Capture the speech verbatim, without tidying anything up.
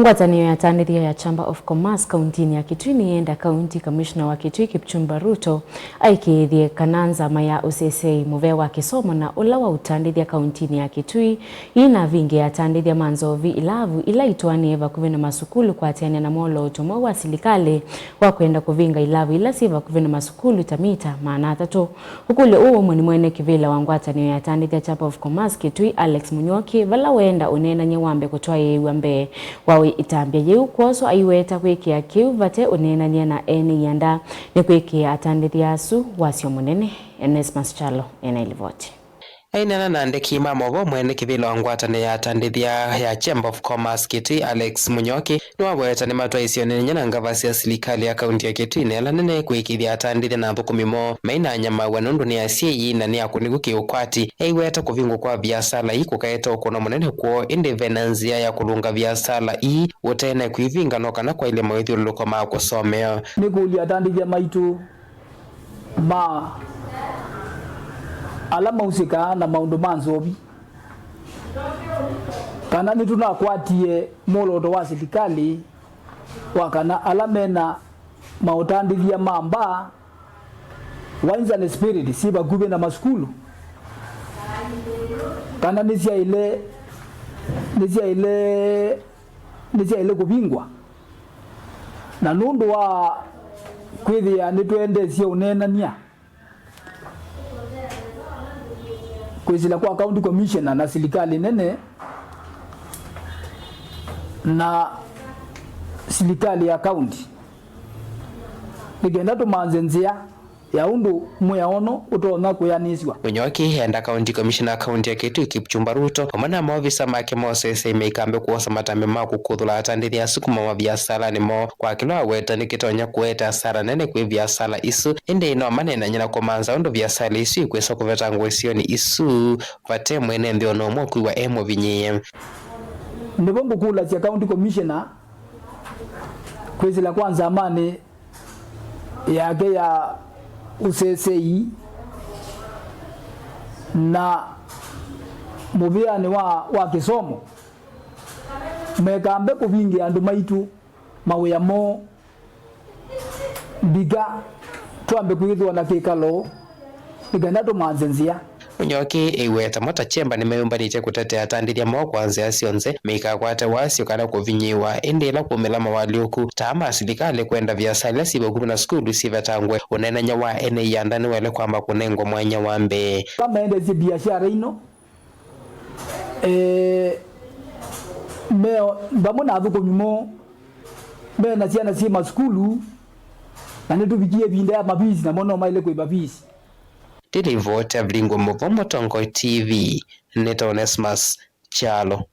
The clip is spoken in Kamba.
Ngwatanĩo ya atandĩthya ya Chamber of Commerce kauntinĩ ya Kitui nĩyenda County Commissioner wa Kitui Kipchumba Ruto aĩkĩĩthye kana nzama ya ũsesei mũvea wa kĩsomo na ũla wa ũtandĩthya kauntinĩ ya Kitui ĩinavingĩa atandĩthya ma nzovi ilavu ila itũanĩe vakuvĩ na masukulu kwatĩanĩa na mwolooto mweũ wa silikalĩ wa kwenda kũvinga ilavu ila syĩ vakuvĩ na masukulu ta mita maana atatũ. Ũkũlyo ũũ ũmwe nĩ mwene kĩvĩla wa ngwatanĩo ya atandĩthya Chamber of Commerce Kitui, Alex Munyoki, vala weenda ũneenany'a wambe kũtwaĩĩw'a mbee wa ĩtambya yĩu kwoswa aiweta kwĩkĩa kĩu vate ũneenany'a na ene ianda nĩ kwĩkĩa atandĩthya asu wasyo mũnene. Onesmus Kyalo ena ĩlivoti. Aineena na andĩki ma maũvoo, mwene kĩvĩla wa ngwatanĩo ya atandĩthya ya Chamber of Commerce Kitui, Alex Munyoki, nĩwaweta nĩmatwaĩsye ũneenany'a na ngavasi ya silikalĩ ya kaunti ya Kitui na ĩla nene kwĩkĩĩthya atandĩthya na athũkũmi moo mai na anyamaw'a nũndũ nĩ asyai na nĩ akũnĩku kĩũkwati. Aiweta kũvingwa kwa viasala ii kũkaete ũkũno mũnene kwoo, ĩndĩ ve na nzĩa ya kũlũnga viasala ii ũtene kwĩvinga no kana kwaĩlye mawĩthyũlũlũko ma kũsomea. Nĩkũlya atandĩthya maitũ ma ala mausĩkaa na maũndũ ma nzovi kana nĩtũnakwatie mwolooto wa silikalĩ wa kana ala mena maũtandĩthya ma mbaa, wines and spirits, syĩ vakuvĩ na masukulu kana nĩsyaĩle nĩsyaĩle nĩsyaĩle kũvingwa. Na nũndũ wa kwĩthĩa nĩtwendeesye ũneenany'a kwĩsĩla kwa County Commissioner na silikalĩ nene na silikalĩ ya kaunti, nĩ kenda tũmanze nzĩa ya ũndũ mwĩaũno ũtonya kwĩanĩsw'a. Munyoki enda County Commissioner kaunti ya Kitui Kipchumba Ruto vamwe na maovisa make ma ũsesei maikambe kwosa matambya ma kũkũthũla atandĩthya asu kuma maviasalanĩ moo, kwa kĩla aweta nĩ kĩtonya kũete asara nene kwĩ viasala isu, ĩndĩ no maneenany'e na kũmanza ũndũ viasala isu ikwĩsa kũvetangwa isionĩ isu vate mwene nthĩ o na ũmwe kwĩw'a e mũvinyĩĩe. Nĩvo ngũkũlasya County Commissioner kwĩsĩla kwa nzamanĩ yake ya ũsesei na mũvĩanĩ wa, wa kĩsomo, mekambe kũvingĩa andũ maitũ mawĩa moo. Mbika twambe kwĩthĩwa na kĩkalo nĩ kana tũmanze nzĩa. Munyoki aiweta mo ta Chamber nĩmeyũmbanĩtye kũtetea atandĩthya moo kwa nzĩa syonthe, meikakwate wasyo kana kũvinyĩĩwa, ĩndĩ ĩla kwaumĩla moalyũku ta ma silikalĩ kwenda viasala ila syĩ vakuvĩ na sukulu sivetangwe, ũneenany'a wa ene ianda nĩwaĩle kwamba kũnengwa mwanya wa mbee. Ala maendesye biashara ino, eh, meo vamwe na athũkũmi moo me na syana syĩ masukulu, na nĩtũvikie ĩvinda ya mavisi, namo no maĩle kũĩva visi. Ndĩlivoti Avilingwe Mũvo, Mũtongoi T V, nĩta Onesmus Kyalo.